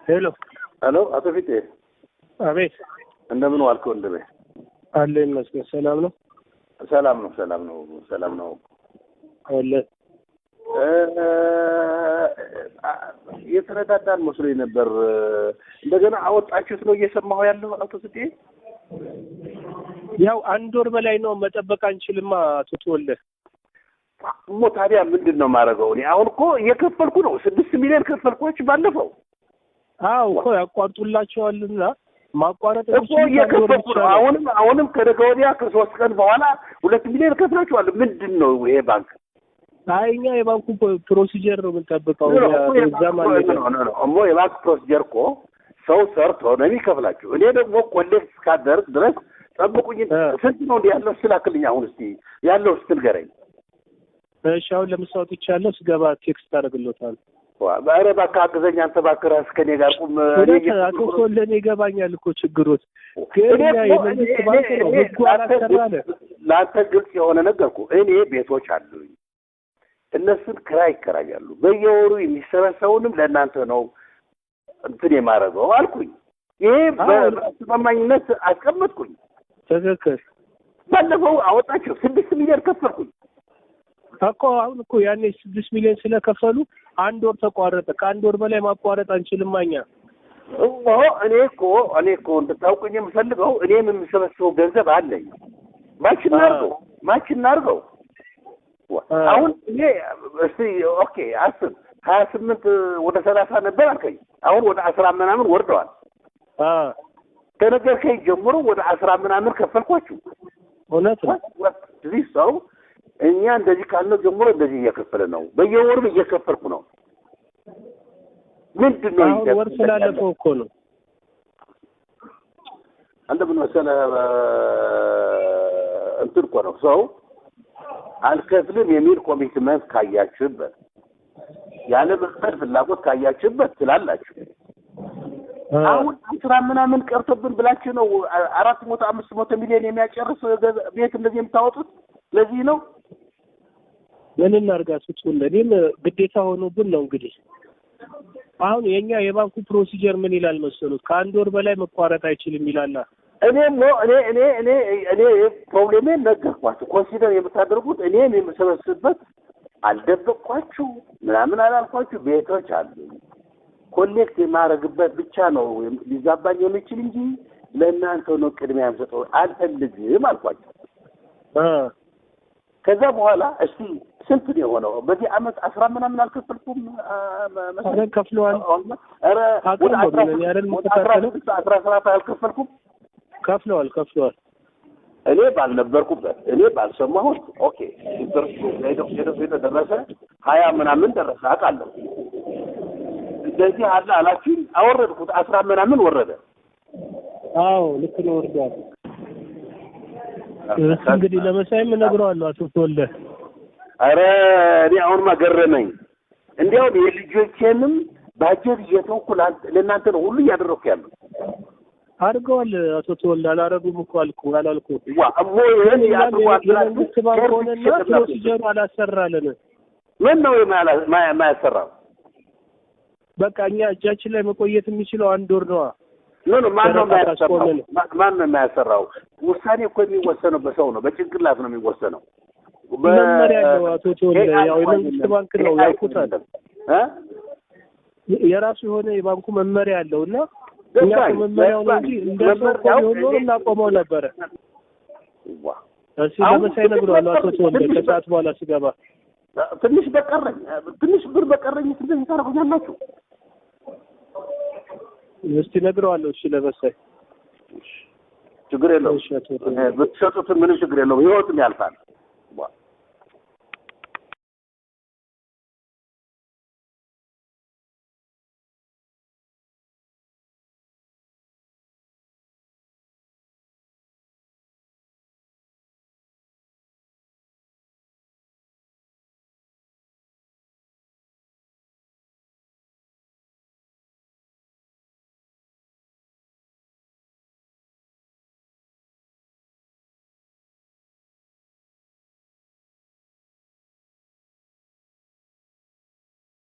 ሄሎ። ሄሎ፣ አቶ ፊጤ። አቤት። እንደምን ዋልክ ወንድሜ? አለ ይመስገን። ሰላም ነው? ሰላም ነው፣ ሰላም ነው፣ ሰላም ነው። አለ። የተረዳዳን መስሎኝ ነበር። እንደገና አወጣችሁት ነው እየሰማሁ ያለው አቶ ፊጤ? ያው አንድ ወር በላይ ነው፣ መጠበቅ አንችልማ አቶ ተወልደ። እሞ ታዲያ ምንድን ነው የማደርገው? እኔ አሁን እኮ እየከፈልኩ ነው። 6 ሚሊዮን ከፈልኳችሁ ባለፈው። አዎ እኮ ያቋርጡላቸዋልና ማቋረጥ እኮ እየከፈልኩ ነው። አሁንም ከነገ ወዲያ ከ3 ቀን በኋላ 2 ሚሊዮን ከፍላችኋለሁ። ምንድን ነው ይሄ ባንክ? አይ፣ እኛ የባንኩ procedure ነው የምንጠብቀው። እዛም እሞ የባንክ procedure እኮ ሰው ሰርቶ ነው የሚከፍላችሁ። እኔ ደግሞ collect እስካደርግ ድረስ ጠብቁኝ። ስንት ነው እንዲህ ያለው ስላክልኝ። አሁን እስቲ ያለው ስትንገረኝ። እሺ፣ አሁን ለምሳ ወጥቻለሁ። ስገባ text አደርግልዎታለሁ። ኧረ እባክህ አግዘኝ አንተ፣ እባክህ ራስህ ከእኔ ጋር ቁም። አቶ ተወልደ፣ እኔ ይገባኛል እኮ ችግሮት፣ ግን የመንግስት ባንክ ነው፣ ህጉ አላሰራለ። ለአንተ ግልጽ የሆነ ነገርኩ። እኔ ቤቶች አሉኝ፣ እነሱን ክራይ ይከራያሉ። በየወሩ የሚሰበሰቡንም ለእናንተ ነው እንትን የማደርገው አልኩኝ። ይሄ በአስተማማኝነት አስቀመጥኩኝ። ትክክል። ባለፈው አወጣቸው 6 ሚሊዮን ከፈልኩኝ። እኮ አሁን እኮ ያኔ 6 ሚሊዮን ስለከፈሉ አንድ ወር ተቋረጠ። ከአንድ ወር በላይ ማቋረጥ አንችልም እኛ። እሞ እኔ እኮ እንድታውቁኝ የምፈልገው እኔም የምሰበስበው ገንዘብ አለኝ። Match እናድርገው፣ match እናድርገው። አሁን እኔ እስቲ okay አስብ፣ 28 ወደ 30 ነበር አልከኝ። አሁን ወደ 10 ምናምን ወርደዋል። ከነገርከኝ ጀምሮ ወደ 10 ምናምን ከፈልኳችሁ። እውነት ነው። እዚህ ሰው እኛ እንደዚህ ካልነው ጀምሮ እንደዚህ እየከፈለ ነው። በየወሩም እየከፈልኩ ነው። ምንድን ነው? አሁን ወር ስላለፈው እኮ ነው። አንተ ምን መሰለህ፣ እንትን እኮ ነው፣ ሰው አልከፍልም የሚል commitment ካያችሁበት፣ ያለ መክፈል ፍላጎት ካያችሁበት ትላላችሁ። አሁን 10 ምናምን ቀርቶብን ብላችሁ ነው 400 500 ሚሊዮን የሚያጨርስ ቤት እንደዚህ የምታወጡት ለዚህ ነው። ምን እናድርግ አቶ ተወልደ፣ እኔም ግዴታ ሆኖብን ነው እንግዲህ። አሁን የኛ የባንኩ procedure ምን ይላል መሰሉት? ከአንድ ወር በላይ መቋረጥ አይችልም ይላል። እኔም እኔ እኔ እኔ እኔ problem ኤን ነገርኳችሁ። Consider የምታደርጉት እኔም የምሰበስብበት አልደበቅኳችሁ፣ ምናምን አላልኳችሁ። ቤቶች አሉ፣ collect የማደርግበት ብቻ ነው ሊዛባኝ የሚችል እንጂ ለእናንተ ነው ቅድሚያ የምሰጠው፣ አልፈልግም አልኳቸው። ከዛ በኋላ እስቲ ስንት ነው የሆነው? በዚህ አመት 10 ምናምን አልከፈልኩም። ኧረ ከፍለዋል። ኧረ ወደ 16 17 አልከፈልኩም። ከፍለዋል፣ ከፍለዋል። እኔ ባልነበርኩበት፣ እኔ ባልሰማሁት፣ okay interest ኡ ሄዶ ሄዶ ሄዶ ደረሰ፣ 20 ምናምን ደረሰ አውቃለሁ። እንደዚህ አለ አላችሁኝ፣ አወረድኩት፣ 10 ምናምን ወረደ። አዎ ልክ ነው፣ ወርዷል። እስኪ እንግዲህ ለመሳይም እነግረዋለሁ አቶ ተወልደ። ኧረ እኔ አሁንማ ገረመኝ። እንዲያውም የልጆቼንም ባጀት እየተውኩ ለእናንተ ነው ሁሉ እያደረኩ ያለው። አድርገዋል አቶ ተወልደ፣ አላረጉም እኮ አልኩ አላልኩም። ዋ እሞ ይሄን ያድርጓል። የመንግስት ባንክ ሆነና procedure ኡ አላሰራልን። ምን ነው የማያሰራው? በቃ እኛ እጃችን ላይ መቆየት የሚችለው አንድ ወር ነዋ። No, no፣ ማን ነው የማያሰራው? ማን ነው የማያሰራው? ውሳኔ እኮ የሚወሰነው በሰው ነው፣ በጭንቅላት ነው የሚወሰነው። መመሪያ ያለው አቶ ተወልደ፣ ያው የመንግስት ባንክ ነው፣ ያውቁታል። የራሱ የሆነ የባንኩ መመሪያ አለው እና እኛ መመሪያው ነው እንጂ እንደ ሰው እኮ ቢሆን ኖሮ እናቆመው ነበረ። እሺ፣ ለመሳይ እነግረዋለሁ አቶ ተወልደ ከሰዓት በኋላ ስገባ። ትንሽ በቀረኝ፣ ትንሽ ብር በቀረኝ ትንሽ ታደርጉኛላችሁ። እስቲ እነግረዋለሁ። እሺ ለመሳይ። ችግር የለውም። ብትሸጡትም ምንም ችግር የለውም። ህይወትም ያልፋል።